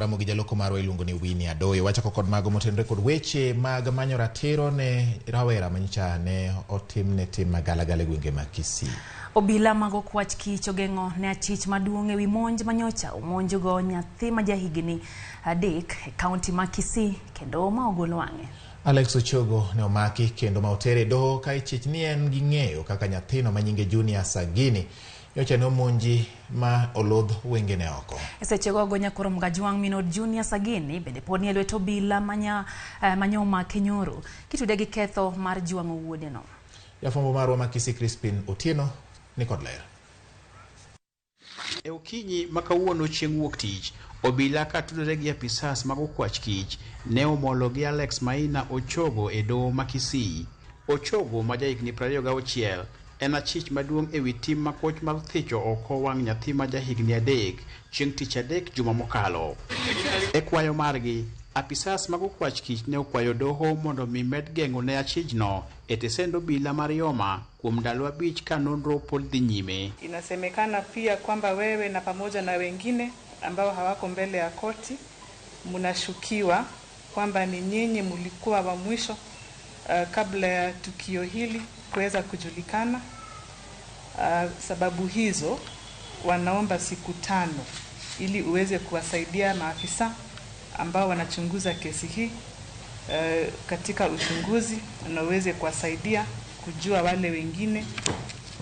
Ramogi jaloko marwa iluongo ni Winnie Adoyo. Wachako kod mago motenore kod weche mag manyo ratiro ne rawera manyocha ne otimne tim magalagala e gwenge mag Kisii. Obila mag okwach kich ogeng'o ne achich maduong' ewi monj manyocha omonjgo nyathi ma jahigni 3 e kaunti ma Kisii kendo ma ogol wang'e. Alex Ochogo ne omaki kendo ma otere e doho ka ichich ni en gi ng'eyo kaka nyathino ma nyinge Junior Sagini nyocha ne omonji ma olodh wengene oko. E seche gogo nyakoro Mgajwang' min od Junior Sagini bende pod nie lwet obila manya omake nyoro kitude gi ketho mar jwang'o wuodeno. Jafwambo marwa ma Kisii Crispin Otieno ni kod ler. E okinyi ma kawuono chieng' wuok tich, obila katudore gi apisas mag okwach kich ne omolo gi Alex Maina Ochogo e doho ma Kisii. Ochogo ma jahigni 26 en achich maduong' ewi tim makoch mar thicho oko wang' nyathi ma jahigni 3 chieng' tich adek juma mokalo. E kwayo margi, apisas mag okwach kich ne okwayo doho mondo mi med geng'o ne achijno e tesend obila mar Yoma kuom ndalo 5 ka nonro pod dhi nyime. Inasemekana pia kwamba wewe na pamoja na wengine ambao hawako mbele ya koti mnashukiwa kwamba ni nyinyi mlikuwa wa mwisho kabla ya tukio hili kuweza kujulikana. Sababu hizo wanaomba siku 5 ili uweze kuwasaidia maafisa ambao wanachunguza kesi hii katika uchunguzi na uweze kuwasaidia kujua wale wengine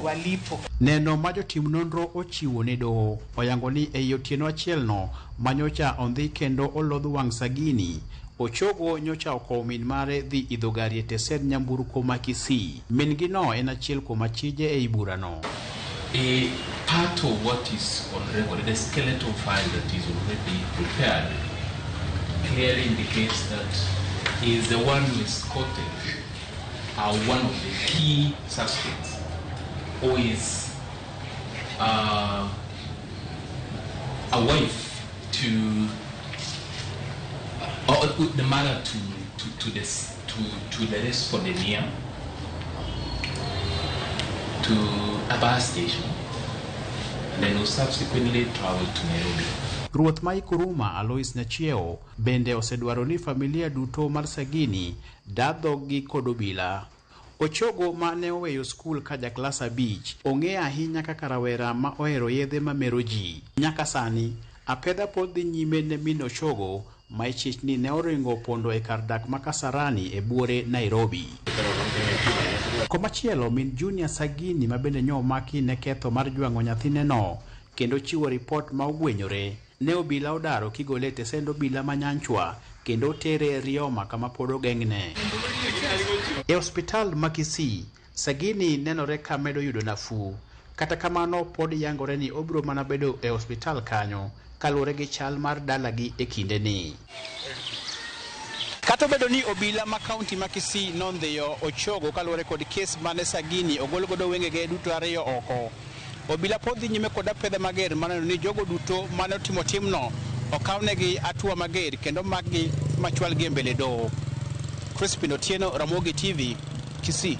walipo. Neno ma jotim nonro ochiwo ne doho oyango ni ei otieno achielno manyocha ondhi kendo olodh wang' Sagini, Ochogo nyocha okowo min mare dhi idho gari e tesend nyamburko ma Kisii. Min gi no en achiel kuom achije ei burano. A part of what is on record, the skeletal file that is already prepared, clearly indicates that he is the one who escorted one of the key suspects, who is a wife to, or the mother to the respondent here, to a bus station, and then who subsequently traveled to Nairobi. Ruoth ma Ikuruma Alois Nyachieo bende osedwaro ni familia duto mar Sagini da dhoggi kod obila. Ochogo ma ne oweyo skul ka ja klas 5 ong'e ahinya kaka rawera ma ohero yedhe mamero ji. Nyaka sani, apedha pod dhi nyime ne min Ochogo ma ichich ni ne oringo pondo e kar dak ma Kasarani e buore Nairobi. Komachielo, min Junior Sagini ma bende nyo omaki ne ketho mar jwang'o nyathineno kendo chiwo ripot ma ogwenyore, ne obila odaro kigole e tesend obila ma Nyanchwa kendo otere Rioma kama pod ogeng'ne. E osiptal ma Kisii, Sagini nenore ka medo yudo nafuu. Kata kamano pod yangore ni obiro mana bedo e osiptal kanyo kaluwore gi chal mar dalagi e kindeni. Kata obedo ni obila ma kaunti ma Kisii nondhiyo Ochogo kaluwore kod kes mane Sagini ogol godo wengege duto 2 oko, obila pod dhi nyime kod apedha mager maneno ni jogo duto mane otimo timno okawnegi hatua mager kendo makgi machwalgi e mbele doho. Crispin Otieno, Ramogi TV, Kisii.